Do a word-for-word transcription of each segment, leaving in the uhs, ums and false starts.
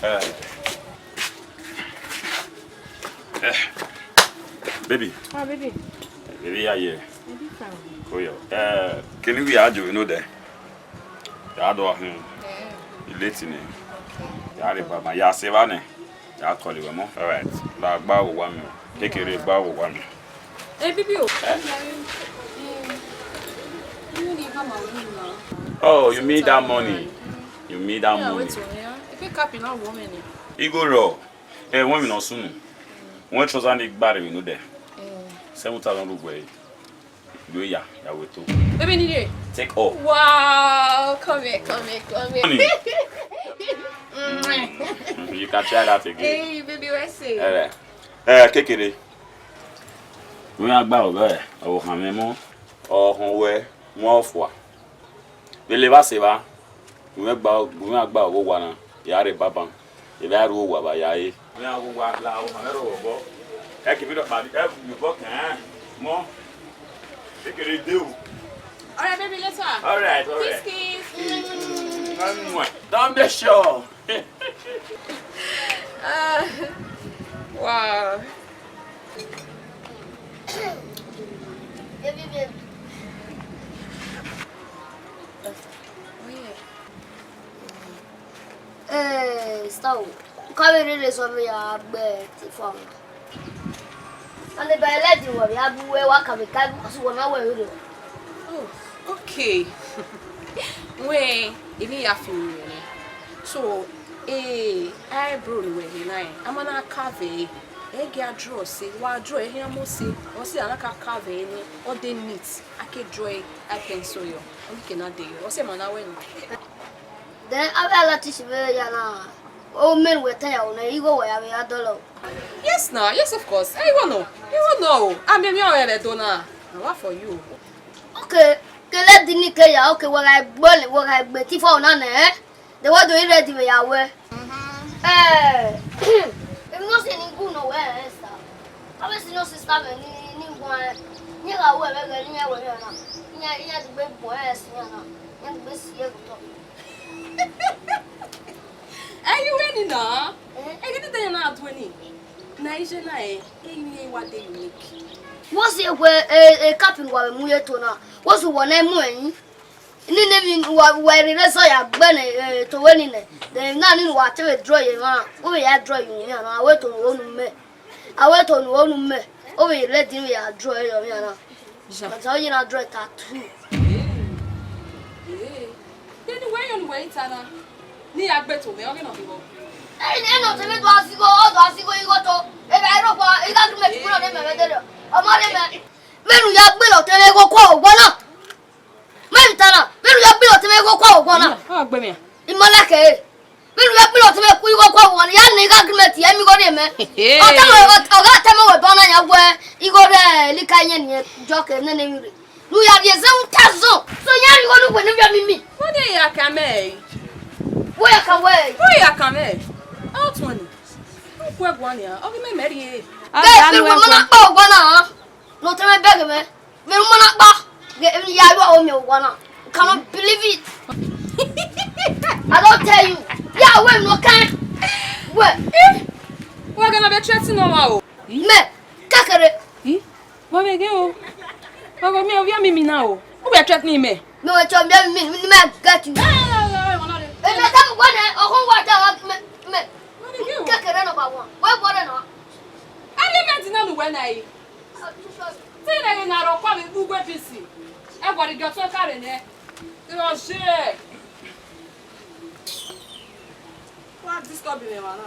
Eh, eh, baby. Ah, baby. Baby, yeah, yeah. Baby, fine. Oh, yeah. Eh, can we add you, you know that? Ya do ahun. Eh. Ileti ni. Okay. Ya re baba, ya se va nẹ. Ya call wẹ mọ. All right. La gba wo wa mi. Kekere gba wo wa mi. Hey, baby, oh. Eh? Oh, you mean that money? You mean that money? Wait, oh, yeah. If you cap, you not woman. Igho rọ. Eh, when we no sunu. When trouser ni gbare we no there. Eh. Seven thousand ruble. Do ya, ya we to. Baby, need it. Take all. Wow, come here, come here, come here. Honey. Mm, you can try that again. Hey, baby, what's it? Eh, eh, kekere. Wẹ a gba obẹ, ọ họn mwẹ mọ. Ọ họn wẹ, mu ọfua. Vbe levba se evba. Gu mwẹ gba, gu mwẹ gba ọghe owa na, ya rre banban, evba ru owa vba ya re. Gu mwẹ gha ghe owa la owa mwẹ rre obọ. Ẹ ke vbe dọkpa, ẹ gu obọ kan mọ. Ekere de o. All right, baby, later. All right, all right. Kiss, kiss. Don't be sure. Ah, wow. Baby, baby. Eh, Star, u ka vbe rherhe zọ vbe ya gbe te fua mwa. And by lady, wa vbe ya bu uwẹ wa ka vbe ka bu, because wọ na wẹ rherhe. Oh, okay. Wẹ, emwi ya fi ru wẹ nẹ. So, eh, eyebrow ne uwẹ rhe na, a ma na carve ẹre. Ẹ gi a draw ọse, wa draw ẹre khian mu ọse, ọse a na ka carve ẹre nẹ, ọ de neat, a ke draw ẹre, a pencil yọ, ọ ni ke na de yọ, ọse ma na wẹ nọ. Then avbe a la teach vbe ya na, o mẹ ne uwẹ ta ya o na, igho wẹ ya vbe ya dọlọ. Yes na, yes of course. Ẹ igho nọ, igho nọ o. A miẹn emwi ọnrẹn vbe Ẹdo na. Na wa for you. Okay, kele di ni ke ya, okay, wẹ gha gbe, wẹ gha gbe ti fo na nẹ, eh? De wẹ do ready vbe ya wẹ. Eh, emwi nọ sẹ ne I gu nọ wẹ, eh, sir. Avbe senior sister mwẹ ni, ni guan, iran gha ru ẹmwẹ ghẹ ne iran wẹ iran na. Iran, iran degbe bun ẹre ẹse iran na. Iran degbe si ẹre vbe otọ. Ẹ i ru ẹre ni na. Eh? Ẹ ghi dede iran na due ni. Na iye na, eh, emwi iran wa de unique. What's it where, eh, eh, cap ne uwa vbe mu ye to na? What's the one I mu ẹyin? Nene emwi ne uwa, uwa rhirhi zọ ya gbe nẹ, eh, to wẹ ni nẹ. Then na ni ne uwa te vbe draw ye emwa, u vbe ya draw ye emwa na, a wẹ to ne u ho ne u mẹ. A wẹ to ne u ho ne u mẹ, u vbe ready vbe ya draw ye emwa na. Ja. But ọ ye na draw tattoo. Eh, eh. Then wẹ yọ ne uwẹ i ta na, ne I ya gbe to mẹ, ọ ghi nọ vbe igho. Ẹ, ẹ nọ te mẹ do a sigho, ọ do a sigho igho to. Eva ẹ rhọkpa, I gha ghi mẹ tugbọn ne mẹ vbe dede. Ọ ma rre mẹ. Vbene u ya gbe lọtẹ mwẹ igho kua owa na. Mẹ vbe ta na, vbene u ya gbe lọtẹ mwẹ igho kua owa na. Ọ gbe mẹ. I ma like ẹre. Vbene u ya gbe lọtẹ mwẹ igho kua owa na, ya ne I gha agreement, ya miẹn igho rhie mẹ. Ọ ta mwẹ, ọ gha ta mwẹ wẹ ebe ọna ya wẹ igho rẹ lika yẹn ne jọ ke nene emwi rre. Ne u ya rhie seven thousand. So ya rhie igho ne uwẹ ne u ya miẹn mẹ. Wẹ de ya ka mẹ ẹre? Wẹ ya ka wẹ ẹre? Wẹ ya ka mẹ ẹre? Ọ tuẹn ni. Ọ ku ẹguae nia, ọ ghi mẹ mẹ rhie. Guys, vbene u ma na kpa owa na, ne ọtẹn mwẹ bẹghe mwẹ. Vbene u ma na kpa, ghe emwi ya ru aro miẹn owa na. You cannot believe it. I don't tell you. Ya wẹ emwi ne ọ kan. Wẹ. Eh, wẹ gha na vbe threaten ọmwa o. Mẹ, kekere. Ih, wa vbe ghe o. Wa vbe miẹn ovbi amimi na o. U vbe threaten mẹ. Mẹ wẹ chọ miẹn mi, ni mẹ get you. Emwi ne ọ ta mu wẹ nẹ, ọhọn wa ta mẹ, mẹ. Kekere nọmba one. Wẹ guọrẹ nọ. Ẹni mẹ dina nu wẹ na yi. Te ne na rọ kọ vbe ugbo bisi. Ẹ guọrọ igiọtọ ka rre nẹ. Irọ je. Wa disturb me, man.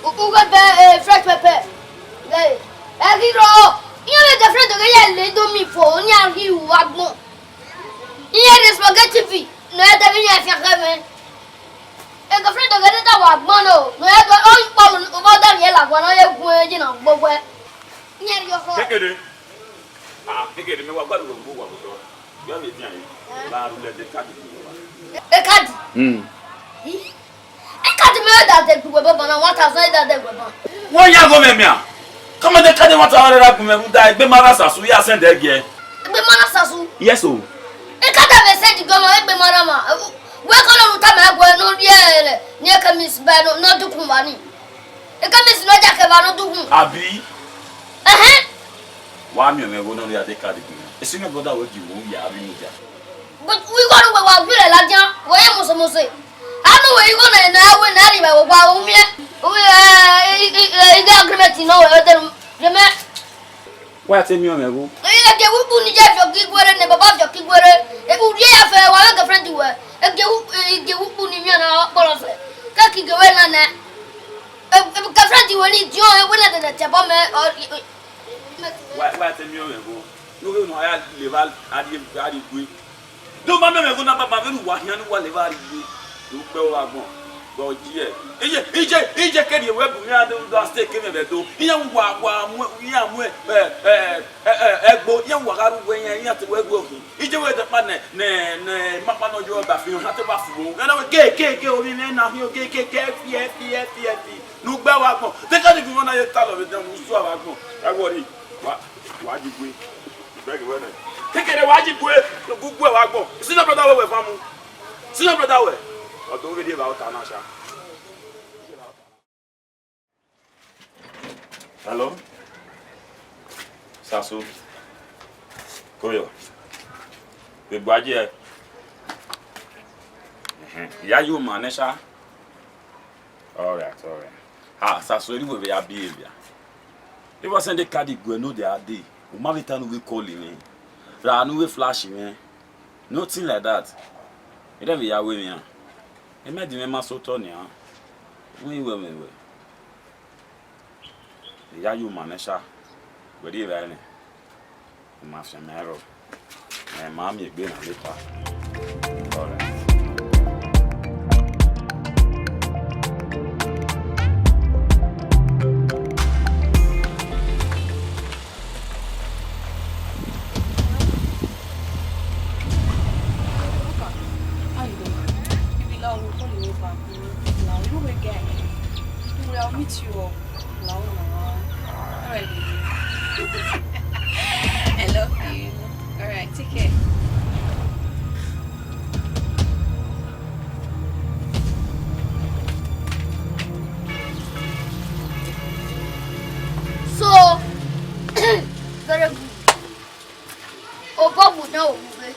U, u ghe bẹ, eh, fresh pepper. Ẹ, ẹ ghi rrọọ. Iran vbe girlfriend ghe ya le do mi fo, iran ghi ru agbọn. Iran rre spaghetti fi, ne ẹ dẹ vbe iran fian khẹ mwẹ. E girlfriend ghe ne da wa agbọn no, ne ẹ dọ, ọ kpọ, ọ da rhie la guan, ọ ye gun e je na gbo wẹ. Iran rhie ọkhọ. Kekere. Ah, kekere, mẹ wa gbadu wẹ gu wa vbe otọ. Yọ vbe dian yi. Ba ru lẹ de kadi gu wa. E kadi? Mm. Ih? E kadi mẹ da de gu wẹ baba na, one thousand da de gu wẹ ba. Wọ́n yá gọ mẹ mẹ a. Kọ́mọ de kadi one thousand naira gu mẹ, da egbe ma ra sasu, ya send ẹgiẹ. Egbe ma ra sasu? Yes o. E kadi vbe send gọ mẹ, egbe ma ra ma. Wẹ kọlọ ne u tama ẹguẹ ne ọ rhie ẹre ne e ke miss ba ne ọ dukhun vba ni. E ke miss ne ọ dia kevba ne ọ dukhun. Abi? Ẹhẹn. Wa miẹn mwẹ igho ne ọ rhie a de ka degbe. E senior brother wẹ gie uwu ya avbe inu dia. But igho ne uwẹ wa ghi rre ladian, wẹ ye mose mose. A nu wẹ igho ne ne a wẹ ne a rhie vbe owa, u miẹn. U, eh, i, i, i, ighe agreement ne ọ wẹ vbe dẹn, ye mẹ. Wa te miẹn mwẹ igho. Ege wu kpu ni je viọ gi guere ne baba viọ gi guere. Ege u rhie ya fẹ wa girlfriend wẹ. Ege wu, ege wu kpu ni miẹn na kpọlọ fẹ. Ke ki ge wẹ na nẹ. E, e girlfriend wẹ ni diọn, e wẹ na dẹdẹ tẹ bọ mẹ, ọ, i, i, Wa, wa te miẹn mwẹ igho. Ne u ghe ne a ya levba a rhie, a rhie gue. Do ma mẹ mwẹ igho na baba vbene uwa khian ne uwa levba rhie gue. Ne u gbe uwa agbọn. Gbe ọ yi ẹ. Iye, iye, iye ke rhie wẹ bu mwẹ a do, do a stay ke mwẹ vbe do. Iran wa, wa mu, iran mu, eh, eh, eh, eh, ẹgbo, iran wa gha ru wẹ iran, iran te wẹ gbe okhin. Iye wẹ dọkpa nẹ, nẹ, nẹ, ma kpa nọ yo ba fi hàn, a te ba fu. Ẹna wẹ ke, ke, ke, ovbi mwẹ na hin, ke, ke, ke, fi, fi, fi, fi. Ne u gbe uwa agbọn. Te ka ni gu na ye talọ vbe dan, u su uwa agbọn. Ẹ wọrẹ, wa, wa yi gue. Beg wẹ nẹ. Kekere wa yi gue, ne u gu gue uwa agbọn. Senior brother wẹ, wẹ fa mu. Senior brother wẹ. Ọ do vbe rhie evba ota na sha. Hello? Sasu. Koyo. Vbe gba je. Ẹhẹn. Ya yo ma nẹ sha. All right, all right. Ah, Sasu, eri wẹ vbe ya bi evbia. Eva sẹ nde kadi guẹ ne ọ dia dee. U ma vbe ta ne u vbe call mwẹ. Ra ne u vbe flash mwẹ. Nothing like that. Erha vbe ya ru emwi iran. Emẹdi mwẹ ma sẹ otọ nian. Wẹ i wẹ mwẹ wẹ. I ya ye uma nẹ sha, wẹ rhie evbare nẹ, u ma fian mẹ rrọọ, mẹ ma miẹn egbe na leta. All right. How you doing? You be loud, you calling me back. You know, you know the guy. Don't worry, I'll meet you up. Loud, loud. All right, baby. I love you. All right, take care. So, very good. Obọ mu na ohu vbe.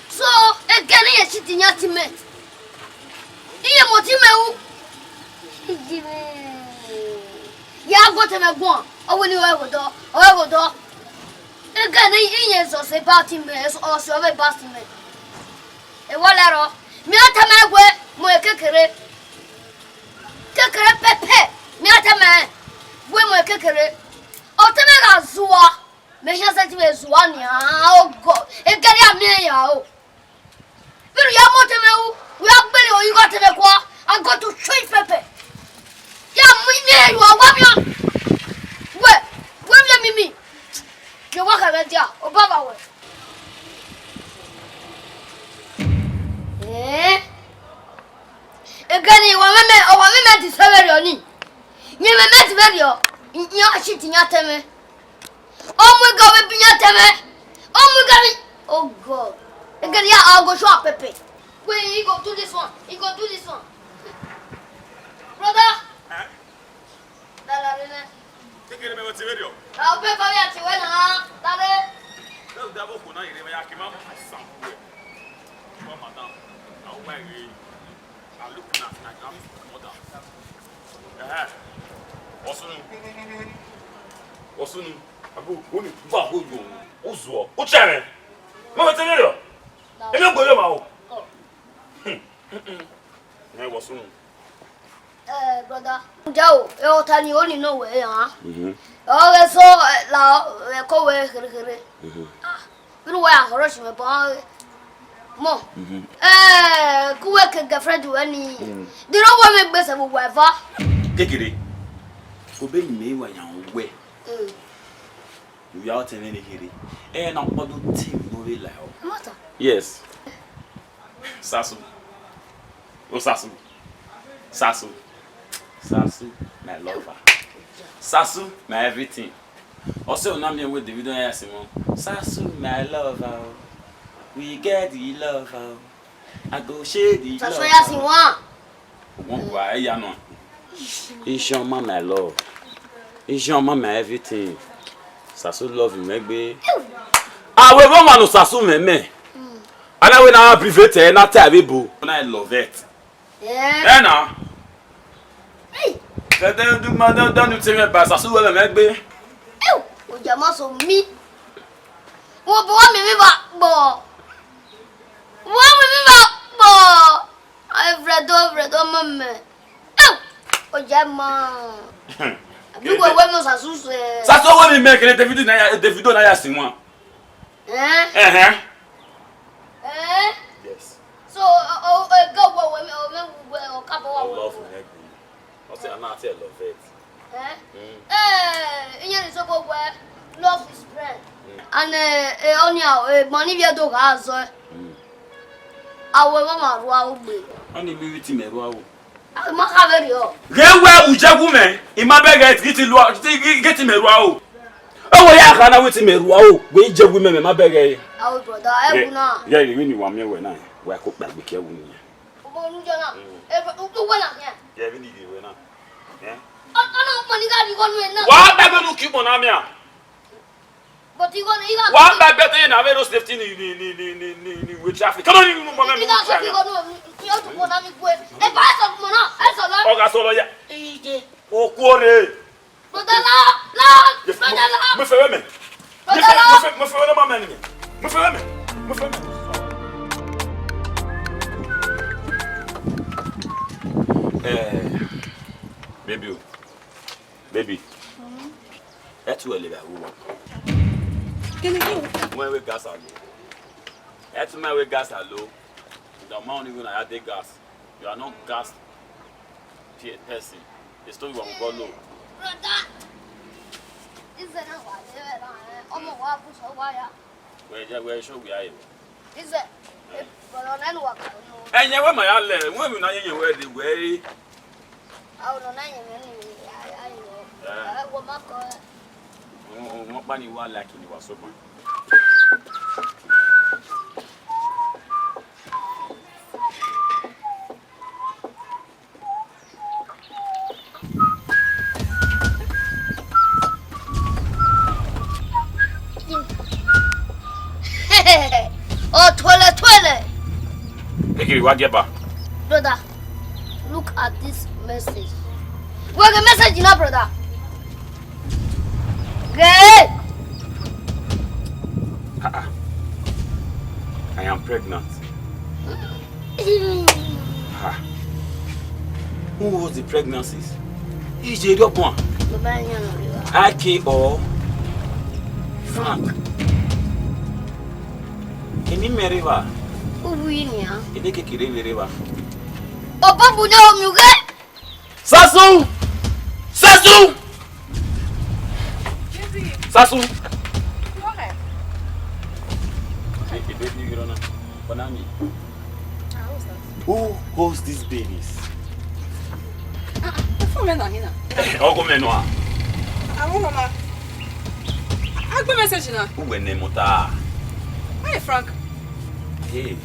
So, eke ne iran si ti yan ti mẹ. Iran mu ti mẹ ru. Ya gu otọ mwẹ guan, ọ wẹ ne ọ ghodọ, ọ ghodọ. Eke ne iran zọ sẹ ba ti mẹ, ọ sẹ ọvbe ba ti mẹ. Ewọ lẹrọ, mẹ a tama wẹ mu ekekere. Kekere pẹpẹ, mẹ a tama wẹ mu ekekere. Ọtẹn mwẹ gha zua. Mẹ hia sẹtin vbe zua nian, o God, egẹrẹ a miẹn ya o. Vbene u ya mu otẹn mwẹ ru, u ya gbele oghọghọ otẹn mwẹ kua, I go to show you pepper. Ya mu ine ru, wa miẹn. Wẹ, wẹ miẹn mimi. Ke wa khẹ mwẹ dia, obọ vba wẹ. Eh? Egẹrẹ wa mwẹ, wa mwẹ mẹ di sẹ vberriọ ni. Yẹn mwẹ mẹ di vberriọ, iran a shi ti yan otẹn mwẹ. Ọ mu igho vbe biyan tẹmwẹ. Ọ mu igho vbe. Oh God. Egele ya, I go show am pepper. Wait, he go do this one. He go do this one. Brother. Eh? Dada, dada. Kekere mẹ wẹ te vberriọ. Ra obẹ ba ya ti wẹ na. Dada. Dada, dada, bọ ko na ire mẹ ya ke ma san wẹ. Wa madam. Na wa ire. I look na, na, na, mother. Eh, Osunu. Osunu. Ago, go ni, va go yo. Uzo. Uchere. Mo te ni yo. Emi ogbe yo ma o. Hmm, hmm, hmm. Ne Osunu. Eh, brother. Jao, e ota ni oni no we ya. Mhm. O ge so, eh, la, eh, ko we khere khere. Mhm. Ah. Vbene uwa ya khọrọ shi mwẹ bọ mọ. Mhm. Eh, ke uwẹ ke girlfriend ruẹ ni. Mm. Diro uwẹ mwẹ egbe sẹ vbe uwa eva. Kekere. Obọ ne imẹ wa yan uwẹ. Mm. Uya ọtẹn mwẹ ne kherhe. Eh, na kpọdọ te ne ọ vbe la ọ. Mọta. Yes. Sasu. Oh, Sasu. Sasu. Sasu, my lover. Sasu, my everything. Ọ sẹ ne u na miẹn wẹ Davido ya sẹ mọ. Sasu, my lover o. We get the lover o. I go share the Sasu love. Ya sin wan. Wọn gua ẹya nọ. Ijeoma my love. Ijeoma my everything. Sasu love mwẹ gbe. Awe vbe ọmwa ne Sasu mwẹ mẹ. Ana wẹ na private ẹ na ta vbe ebo. Na love it. Eh. Ẹ na. Hey. Dẹ dẹ du ma dẹ dẹ nu te mwẹ ba Sasu wẹ mẹ gbe. Ew, o jẹ ma so mi. Wo bo mi mi ba kpọ. Wo mi mi ba kpọ. Ai, Fredo, Fredo, mama. Ew, o jẹ ma. Abi wo we mo Sasu se. Sasu we mi me kene Davido na ya, Davido na ya sin wan. Eh? Eh, eh. Eh? Yes. So, o, o, o, go, go, we, o, me, we, o, ka bo wa. I love you, Negri. I say, I not tell love it. Eh? Mm. Eh, iye ni so go we, love is blind. Mm. And, eh, eh, oni a, eh, money we do ga so. Mm. Awe mama rua ogbe. Oni mi wi ti me rua o. Ma kha vberriọ. Ghe wẹ u je gu mẹ, I ma bẹghe ghi ti lua, ghi ti mẹ rua o. Ọ wẹ ya kha na wẹ ti mẹ rua o, wẹ I je gu mẹ, mẹ ma bẹghe. Our brother, ẹ wu na. Ghe, ghe, vbene wa miẹn wẹ na, wa ko kpagbe ke wu ni. Obo nu jọ na. Mm. E, u, u wẹ na khian. Ghe, vbene I ghe wẹ na. Eh? Ọ, ọ na, ọkpọ ni gha rhie igho nuẹn na. Wa kpagbe nu ki ukpọn na miẹn. But igho ne, igho. Wa kpagbe te na vbe road safety ni, ni, ni, ni, ni, ni, ni wẹ traffic. Come on, you mama, you try now. Igho ne, yo tu kona mi kue. E ba eso mo na, eso na. Ọ gha sọlọ ya. Ije. Okuo rre. Brother, la, la, brother, la. Mẹ fẹ wẹ mẹ. Brother, la. Mẹ fẹ, mẹ fẹ wẹ na ma mẹ ni. Mẹ fẹ wẹ mẹ. Mẹ fẹ wẹ mẹ. Eh, baby o. Baby. Ẹ tu ẹlẹ vbe wo. Kene ki wo? Wẹ wẹ gas alo. Ẹ tu mẹ wẹ gas alo. The amount even I had the gas. You are not gas pe-, person. The story wa go low. Brother. Is there no one there? Ọmọ wa bu so wa ya. Wẹ ya, wẹ show we are. Ize, eh, bọlọ nẹ ne uwa ka nọ. Ẹyẹn wẹ ma ya lẹ, wẹ emwi ne a yẹn wẹ rre wẹ re. A ro nọ na yẹn mwẹ ni, a, a yọ. Eh. Eh, wọ ma kọ ẹ. Wọ, wọ, wọ kpa ni wa like ni wa so ma. Oh, toilet, toilet. Ekiri, wa gie ba. Brother, look at this message. Where the message now, brother? Gay! Ah, ah. I am pregnant. Ah. Who holds the pregnancies? Ije Riobon. Baba yan na riwa. I K or Frank. Kini mere wa. Ubu ini a. Ede kekere vbe re wa. Obo bu ne omi ughe. Sasu! Sasu! Sasu! Hey, the baby, you don't know. Konami. Ah, what's that? Who holds these babies? Ah, ah, the phone went on here. Eh, Uncle Menua. Ah, who, mama? I got message now. Who were name Mota? Hey, Frank. Hey.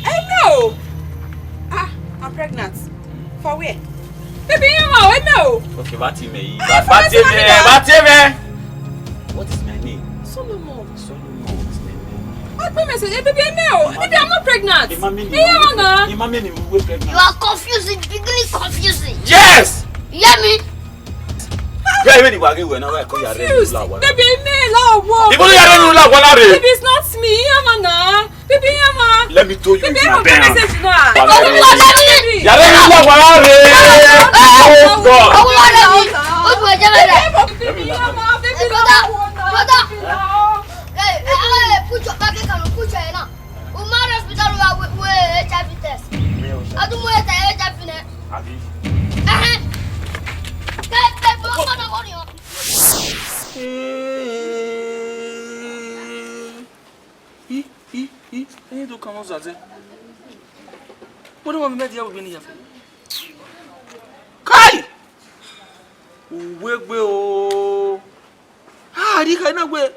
Hello! Ah, I'm pregnant. For where? Baby, you are, hello! Okay, what name? Hey, what, what name? What name? What is my name? Solomon. Solomon is my name. What name is it? Baby, hello! Baby, I'm not pregnant. Hey, you are not. Ima many we pregnant. You are confusing, beginning confusing. Yes! You hear me? Bẹ́ẹ̀ ni wàá rí ìwé náà wáyé kó yàrá ẹ̀ nílò àwọn. Baby, mi lọ wo. Ibo ló yàrá ẹ̀ nílò àwọn láre? Baby, it's not me. Yama na. Baby, yama. Let me tell you, baby, my band. Yàrá ẹ̀ nílò àwọn láre. Oh God. Ọwọ́ rẹ̀ mi. Ó dùn ẹ̀jẹ̀ rẹ̀. Baby, yama. Baby, brother, brother. Hey, hey, hey, put your back, put your hand. Umar Hospital wa we, we H I V test. Adu mo eta H I V ne. Abi. Eh. Ke, ke, mo ko na mo ni o. I, i, i, e do kan zaze. Mo de mo me dia we ni ya. Kai! Uwe gbe o. A ri kha na wẹ,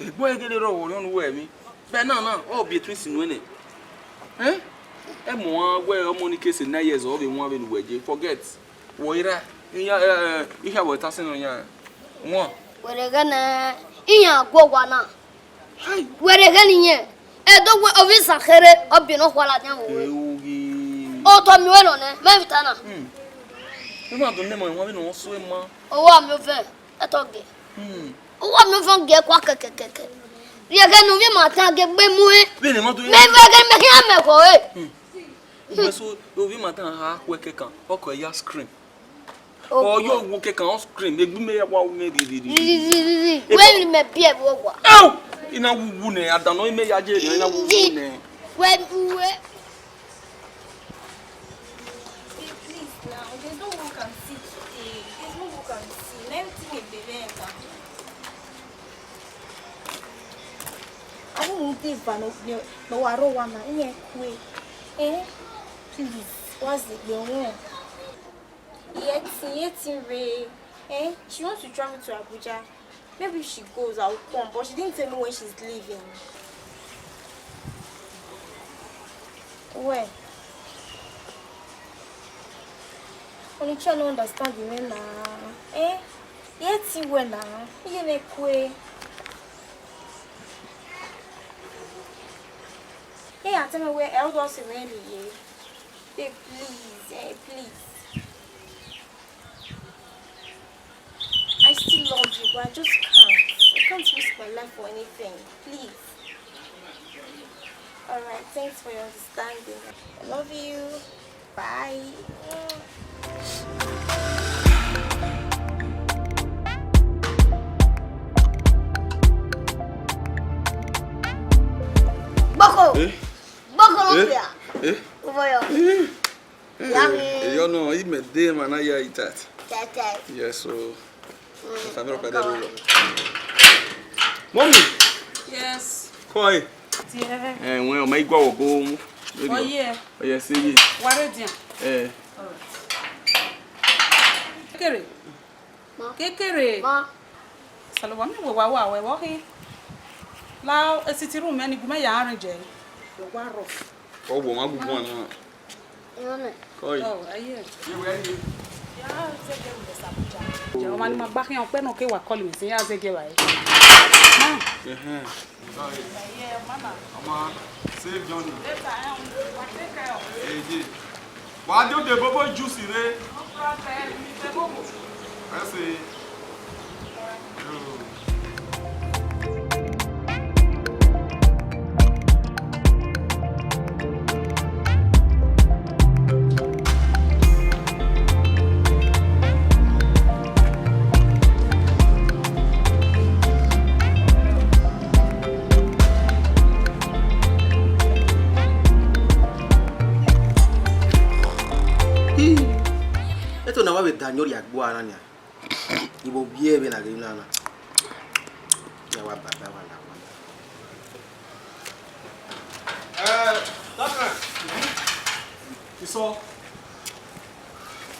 egbọn ẹgẹdẹ rrọọ ọmwa ne uwẹ emwi. Vbe na na, ọ biẹ twins nuẹn nẹ. Eh? Ẹ mu wan wẹ ọmọ ni ke se nine years, ọ vbe wan vbene uwẹ ye, forget. Wọ i ra, iyan, eh, eh, ikhia wẹ ta sẹ nọ yan. Wan. Wẹrẹ ghẹ ne iran gu owa na. Hai. Wẹrẹ ghẹ ne iyan, ẹdẹ wẹ ovbi isan kherhe, ọ biẹ ne ọ khuala dian vbe uwẹ. Oghi. Otọ miẹn wẹ nọ nẹ, mẹ vbe ta na. Hmm. Ẹ ma do nẹ ma wan vbene ọ so ẹ ma. Owa miẹn ovẹn, ẹtọ gẹ. Hmm. Owa miẹn ovẹn gẹ kua kẹkẹkẹkẹ. Rhie ẹghẹ ne ovbi ima ta gẹ gbe mu ẹn. Vbene ma do. Mẹ vbe ẹghẹ mẹ khian mẹ khọ ẹre. Hmm. Uwẹ so, ovbi ima ta ha khuẹ kẹkan, ọ kọ ya scream. Ọ yo wo kẹkan, ọ scream, egbe mẹ ya wa mẹ ri, ri, ri, ri, ri, ri. Wẹ ni mẹ biẹ vbe owa. Au! I na wu wu nẹ, adan nọ, imẹ ya ye, I na wu wu nẹ. Wẹ, wẹ. Babe, please now. There's no work I'm seeing today. There's no work I'm seeing. Everything is very important. I don't need to no, no, no, I don't wanna. Yeah, quit. Eh? Please, what's the, the one? Yet, yet, Ray. Eh? She wants to travel to Abuja. Maybe if she goes, I'll come, but she didn't tell me when she's leaving. Where? Only try no understand the name now. Eh? Yet, where now? Iye mẹ kue. Hey, I tell me where else was really. Babe, please, eh, please. I still love you, but I just can't. I can't risk my life for anything. Please. All right, thanks for your understanding. I love you. Bye. Boko! Eh? Boko no Eh? Pia. Eh? Uvoyo. Eh? Ya Eh, mi. Eh, yo no, I me de man, I hear it that. Tete. Yes, so. Mm, family of the Lord. Mommy. Yes. Koi. Yeah. Eh, when my go go. Oh, yeah. Oh, yes, yeah. What is it? Eh. All right. Kekere. Ma. Kekere. Ma. Salowa mi wẹ wa wa wẹ vbọ khin. La sitting room mẹ ni gu mẹ ya arrange. Wẹ wa rọ. Ọ wọ ma gu gu na. Koi. Oh, aye. Ye wẹ ye. Ya zẹgẹ wẹ Sabuja. Jẹ ọmọ ni ma gba khian ọkpẹ nọ ke wa call me sin ya zẹgẹ wa. Ma. Ehẹn. Sorry. Yeah, mama. Ọmọ, safe journey. Later, eh, we take care of it. Eh, yeah. Wa do the bobo juice re. No problem, the bobo. I say. Yo. Eto na wa vbe da yọn rhie agbo ara nia. Ibo biẹ vbe na ghe na na. Ya wa baba wa la wa. Eh, doctor. Isọ.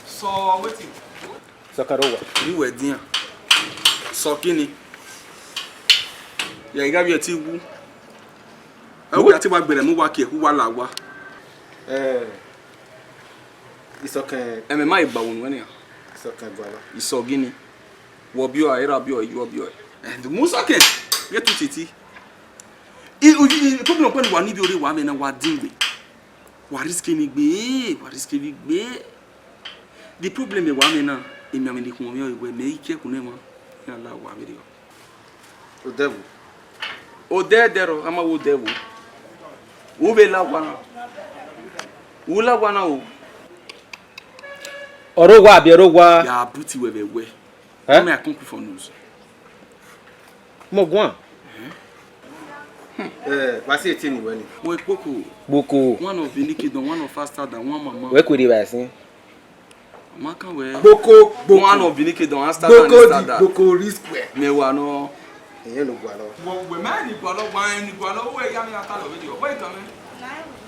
Sọ wetin? Sọ karo wa. Ni wẹ dian. Sọ kini? Ya igha vbiẹ ti wu. Ẹ wo ya ti wa gberẹ mu wa kie, u wa la wa. Eh. Isọkẹn. Ẹmwẹ ma gba unu ẹnian. Isọkẹn gualọ. Isọ gini? Wọ biọ, era biọ, iyuọ biọ. And mu sọkẹn, ye tu titi. I, i, i, problem ọkpẹn wa ni bi ore wa mẹ na wa din gbe. Wa risk ni gbe, wa risk ni gbe. The problem wa mẹ na, emi amẹ ni khun ọmọ wẹ mẹ i ke kun ne ma. Ya la wa vbe rọ. Odẹvbo. Odẹ dẹrọ, a ma wo odẹvbo. U vbe la owa na. U la owa na o. Ọre owa abi ọre owa. Ya buti wẹ vbe wẹ. Eh? Come here, I come put for nose. Mo guan. Eh, wa si eti ni wẹ ni. Mo kpoko. Kpoko. One of the kingdom, one of faster than one mama. Wẹ kweri ba sin. Ma kan wẹ. Gboko, gboko. One of the kingdom, one standard, gboko di, standard. Gboko ri square. Mẹ wa nọ. Ìyẹn ló gbà lọ. Wọ wẹ mẹ ni gbà lọ, wa ni gbà lọ, wẹ ya mi ata lọ video. Wẹ kan mẹ.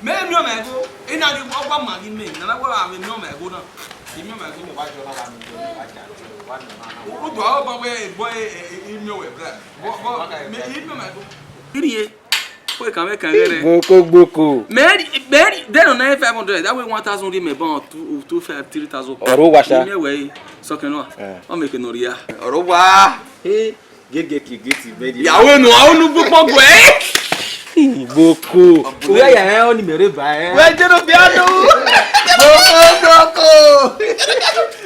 Mẹ mi o mẹ go. Ina ni wa wa ma ni mẹ. Na na wa mi o mẹ go na. Èmi o mẹ go. Wa jọ na wa ni wa ja. Wa ni na. O do o ba wẹ boy, èmi o wẹ bra. Bo bo mi èmi o mẹ go. Kí ni ye? Wẹ kan, wẹ kan gẹrẹ. Gboko, gboko. Mẹ ri, mẹ ri, de nọ na five hundred, that way one thousand ri mẹ ban two, two five, three thousand. Ọrọ wa sha. Mẹ wẹ, sọkẹn nọ. Eh. Ọ mẹ ke nọ ria. Ọrọ wa. Hey, gege ki geti bẹdi. Ìyàwó ẹnu, àwọn onugbu pọ gbẹ. Gboko. Wẹ ya ẹ, ọ ni mẹ re ba ẹ. Wẹ jẹ no bia no. Gboko, gboko.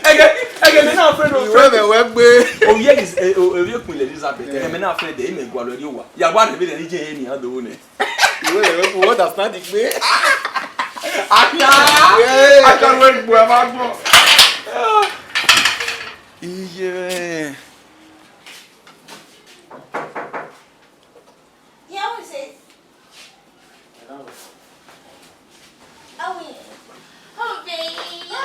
Ẹgẹ, ẹgẹ mẹ na friend o. Ìwé mẹ wẹ gbé. O yẹ is, o, o yẹ kun Elizabeth. Ẹgẹ mẹ na friend de, mẹ gua lọ ri wa. Ya wa ne mẹ ni je ni ado ne. Ìwé rẹ̀ kò understand pé. Àyà! Àjọ ìwé ìgbò ẹ̀ máa gbọ́. Iye. Yeah, what is it? How are you? Oh, baby. Ah,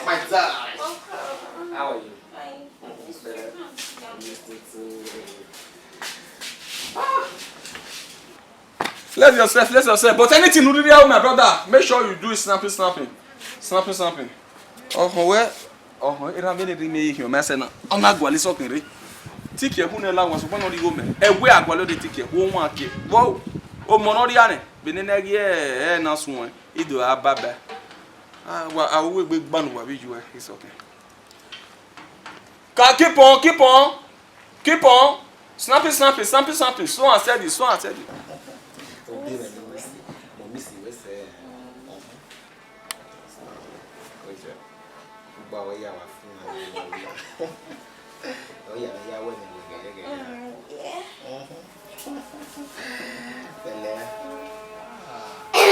my darling. Welcome. How are you? Fine. Better. Come, sit down. Missed it too. Ah. Bless yourself, bless yourself. But anything you do there, my brother, make sure you do it snapping, snapping. Snapping, snapping. Ọhọn wẹ, ọhọn, erha mẹ ne rhie mẹ ye khian mẹ sẹ na. Ọ na gualọ isọkẹn rre. Tikiẹ khu nẹ la wan, sokpan ne ọ rhie igho mẹ. Ẹwe a gualọ de tikiẹ, wo wan kie. Vbọ, ọmọ ne ọ rhia nẹ, vbe nene ẹghiẹ ẹ na suẹn, I do a baba. A wa, a wo egbe gba ne uwa vbe yu ẹ, isọkẹn. Ka, keep on, keep on, keep on. Snapping, snapping, snapping, snapping. Slow and steady, slow and steady. Obi rẹ ne ọ miss, ne ọ miss wẹ sẹ. Ọhọn. Oye, ugba wẹ ya wa fun na. Oya, ya wẹ ne wẹ gẹgẹgẹ. Mm, yeah. Ọhọn. Pẹlẹ. Ah.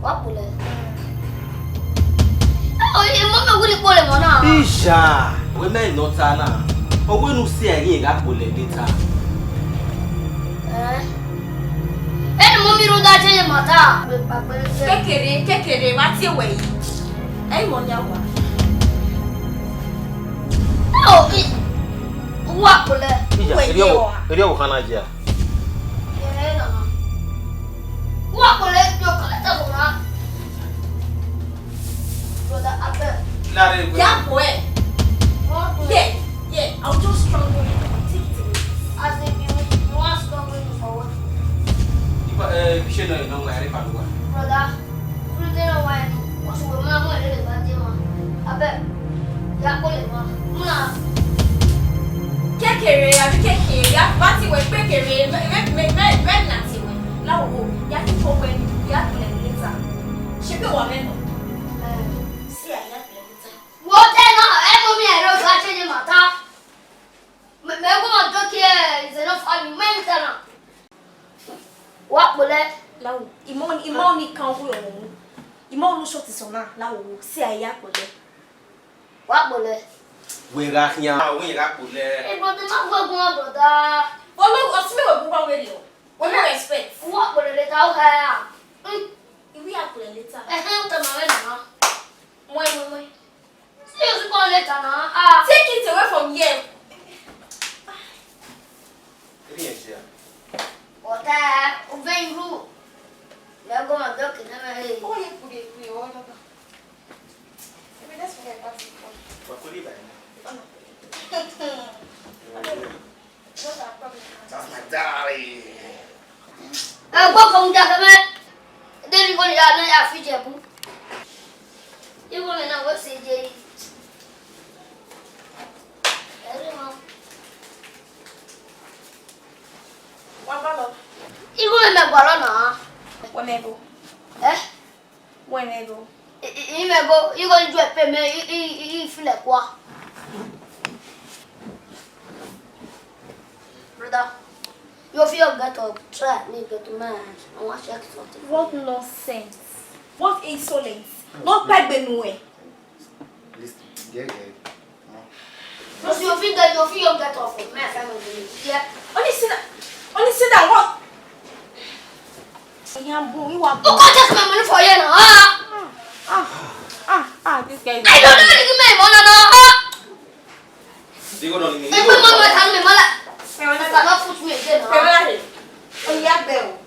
Wa kpọlọ. Ẹ, emọ mẹ wiri kpọlọ emọ na. Isha, wẹ mẹ nọ ta na. Ọ wẹ ne u si ẹre gha kpọlọ ẹdẹ ta. Ẹ, ẹ ne emọ mi rhunmwuda te ye ma ta. Kekere, kekere, wa tie wẹ yi. Ẹ i mọ nia wa. Ẹ, o, i, wa kpọlọ. Isha, wẹ erriọ yi ọ, erriọ ọ khan na jẹ a. Yẹ, ẹ na. Wa kpọlọ, yo, collect am for ma. Brother, abeg. Larry, wait. Yeah, boy. What? Yeah, yeah. I'll just struggle with it. Take it away. As in, you, you want struggle for what? If I, uh, you should know, you know, where I live, I do what? Brother, you don't know why. What's your mama and the bad man? Abeg. Ya kpọlọ emọ. Muna. Kekere, abi kekere, ya ba tie wẹ kekere, mẹ, mẹ, mẹ, mẹ, mẹ na tie wẹ. La wo, ya ki ko wẹ ni, ya kpọlọ later. Ṣe pe wa mẹ nọ. Eh. Si a ya kpọlọ later. Wo te na, ẹ mọ mi ẹre o gha change matter. Mẹ, mẹ gu ma do kie, is enough for me, mẹ ta na. Wa kpọlọ. La wo, imọ, imọ ni kan wo yo mu. Imọ nu short sọ na, la wo, si a ya kpọlọ. Wa kpọlọ. Wẹ gha khian, wẹ gha kpọlọ. Hey, brother, ma gbe gun, brother. Wẹ, wẹ, ọtí mi wẹ gun wa wẹ rẹ o. Wẹ, wẹ respect. Wa kpọlọ later, o ha. Mm. Iwe ya kpọlọ later. Ẹhẹn, o tama wẹ na. Wẹ, wẹ, wẹ. See you call later na. Ah. Take it away from here. Eri ẹ ṣe a. Ọta, o vẹ iru. Mẹ gọ ma bẹ ọke na mẹ he. Ọ ye kure kure, ọ dada. Maybe that's what I got it for. Wa kuri ba ina. That's my darling. Ẹ gbọ́ kan mu jáde mẹ́. Débi kò ní ya náà ya fi Ìjẹ̀bú. Ibo mi náà wọ́n ṣe jẹ yìí. Ẹ rí wọn. Wọ́n bá lọ. Ibo mi mẹ́gbàá lọ́nà. Wọ́n mẹ́gbàá. Ẹ? Wẹ mẹ go. I, I, I mẹ go, I go ju ẹpe mẹ, I, I, I, I feel like what? Brother, you feel get up, try me get to man. I want check something. What nonsense. What insolence. No pegbe nu ẹ. Listen, yeah, yeah. Because you feel that you feel you get off of me, I can't believe. Yeah. Only say that, only say that what? Yambu, you are. You can't take my money for you now, huh? Ah, ah, ah, ah, this guy is. I don't know anything, my money now, huh? They go down in the. Take my money, my Kevbe na rre, ọ ya gbe o.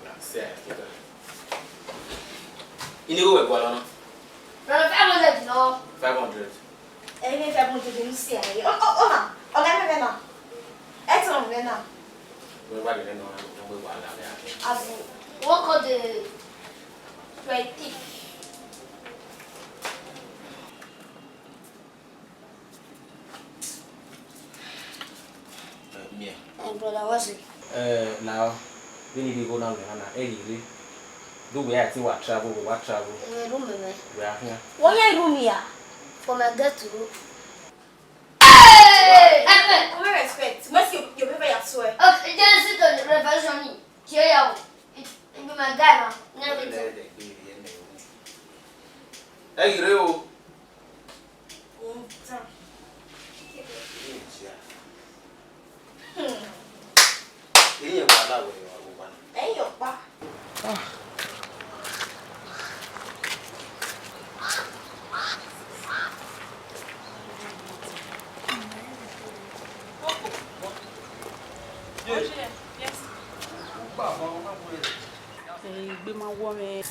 Ini igho wẹ gualọ na? Rọrọ five hundred nọ. Five hundred. Ẹi mwẹ five hundred ne u si ẹre. Ọ, ọ, ọ na, ọ gha mwẹ vbe na. Ẹ tọn mwẹ na. Wẹ wa gele nọ, wẹ wa la vbe a. Abu, wọ kọ de twenty. Eh, miẹn. Eh, brother, what's it? Eh, now, vbene I rhie igho na mwẹ na, ẹ ghi rre. Do wẹ a te wa travel, wa travel. Eh, room mwẹ. Wẹ a khian. Wọ yan room ya? For my girl to go. Hey! Hey, hey! Come respect. Where's your, your paper, you swear? Okay, Genesis to the Revelation. Cheer ya o. It, it be my guy, man. Never. Ẹ ghi rre o. Ẹyin ọkpa. Egbe ma wọ mwẹ.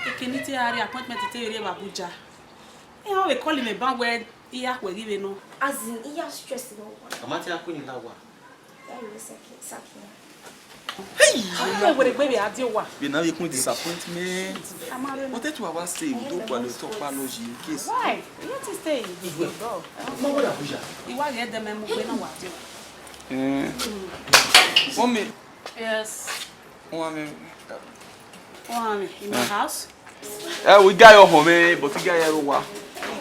Ekene te a rrie appointment te rrie vbe Abuja. Iran vbe call mwẹ ban wẹ I ya khuẹ ghi vbe nọ. As in, I ya stress vbe owa. Ọ ma te a ku ni la owa. Ya yo saki, saki. Hey! Ọ wẹ wẹrẹ egbe vbe a die owa. Vbe na vbe kun disappointment. A ma rre nọ. Wanted to our say, we don't call it talk palo in case. Why? You need to stay with your dog. Mo wẹ Abuja. Iwa ghe dẹ mẹ mu gbe na wa die owa. Eh. Mommy. Yes. Wọ́n á mi. Wọ́n á mi in my house. Ẹ wo, guy ọhọ mẹ, but guy ẹ wa.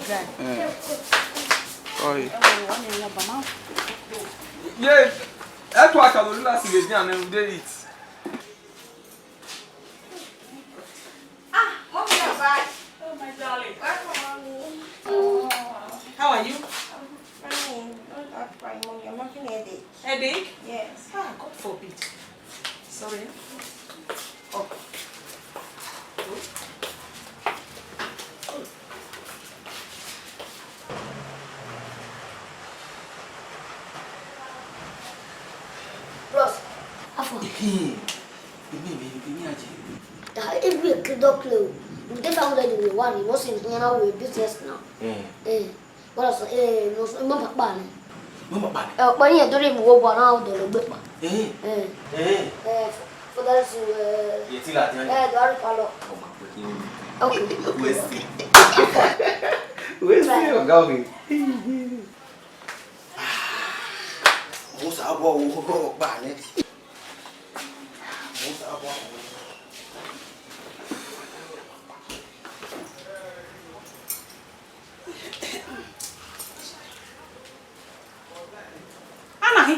Guy. Eh. Sorry. Ẹ wo, wọ́n ní wọn bàmá. Ye, ẹ tó àkàlò lílà sí lè dín àná ẹrù dé it. Ah, mommy, you're back. Oh, my darling. Welcome, mommy. Oh, how are you? I'm fine. Don't act cry, mommy. I'm having a headache. Headache? Yes. Ah, God forbid. Sorry. Oh. Bros, afọ. Ehe, emi, emi, emi aje. Da, if we kill dog play, we dey found out we want, we must in here now, we business now. Eh. Eh. Wala sọ, eh, mo sọ, mo papa ni. Mo papa ni? Eh, ọkpa ni yẹn dọrọ mu wo bọ na ọdọ lọ gbe pa. Eh. Eh. Eh. Eh, for that is, eh, ye ti la ti. Eh, do ari pa lọ. Okay. We see. We see, ọ̀gá mi. Mo sa bọ wo ọkpa ni. Mo sa bọ wo. Anahi.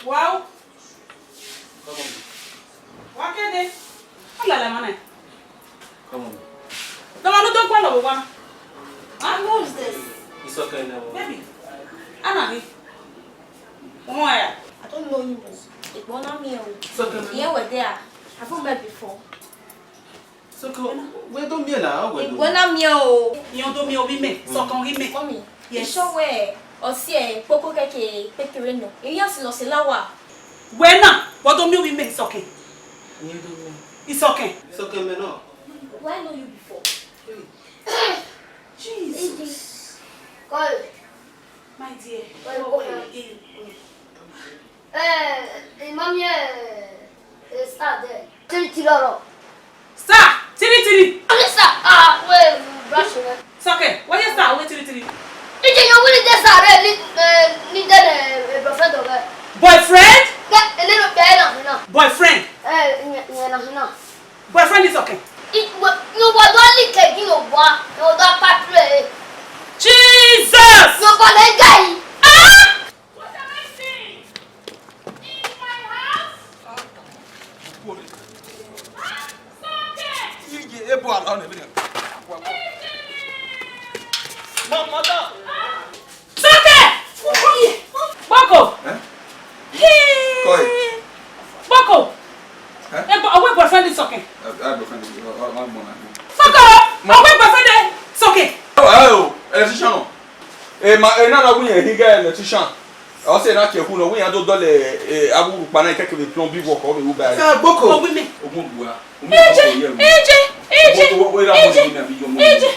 Wow. Wa kede. Alala mana. Come on. Dọmọ nu do gbalọ vbe owa. Ah, who is this? It's okay now. Baby. Anahi. Ọmọ ya. I don't know him. Ìgbọ́n náà mi ò. It's okay, man. Ìyẹn wẹ̀ dẹ́ à. I've met before. Sọkẹn, wẹ do miẹn na, wẹ do. Wẹ na miẹn o. Iran do miẹn ovbi mẹ, Sọkẹn ovbi mẹ. Mummy, yes. Isọ wẹ ọ si ẹ kpokpo kẹkẹ kpekere nọ. Eya si lọ se la wa. Wẹ na, wẹ do miẹn ovbi mẹ, Sọkẹn. Iran do miẹn. Isọkẹn. Sọkẹn mẹ nọ. Do I know you before? Hey. Jesus. Call. My dear. Call, how are you? Eh, eh, mommy, eh, eh, star there. Three, three, ọrọ. Star, three, three. Only star. Ah, wait, brush your hair. Sọkẹn, what is star? Wait, three, three. Ije yo wili de star re ni, eh, ni de ne, eh, boyfriend of her. Boyfriend? Ga, ele ro pe na na. Boyfriend? Eh, ni, ni na na. Boyfriend is okay. It wa, yo wa do like gi yo wa. Yo da pa play. Jesus! Yo ko le gai. Ah! What am I seeing? In my house? Iye, ebo ala ọnẹ bẹnẹ. Mama da. Sọkẹn! Gboko! Eh? Koi. Gboko! Eh? Egbo, ọwẹ boyfriend Sọkẹn. Eh, eh, boyfriend, oh, oh, oh, oh, oh. Sọkẹn! Ọwẹ boyfriend Sọkẹn. Oh, eh, oh, electrician. Eh, ma, eh, na, na, we, eh, he get electrician. Ọ sẹ na tie khu nọ, wẹ iran do dọlẹ, eh, avbe urhukpa na, kẹkẹ vbe plumb work ọ vbe ru ba. Sa gboko. Ogun bua. Eje, eje, eje, eje, eje.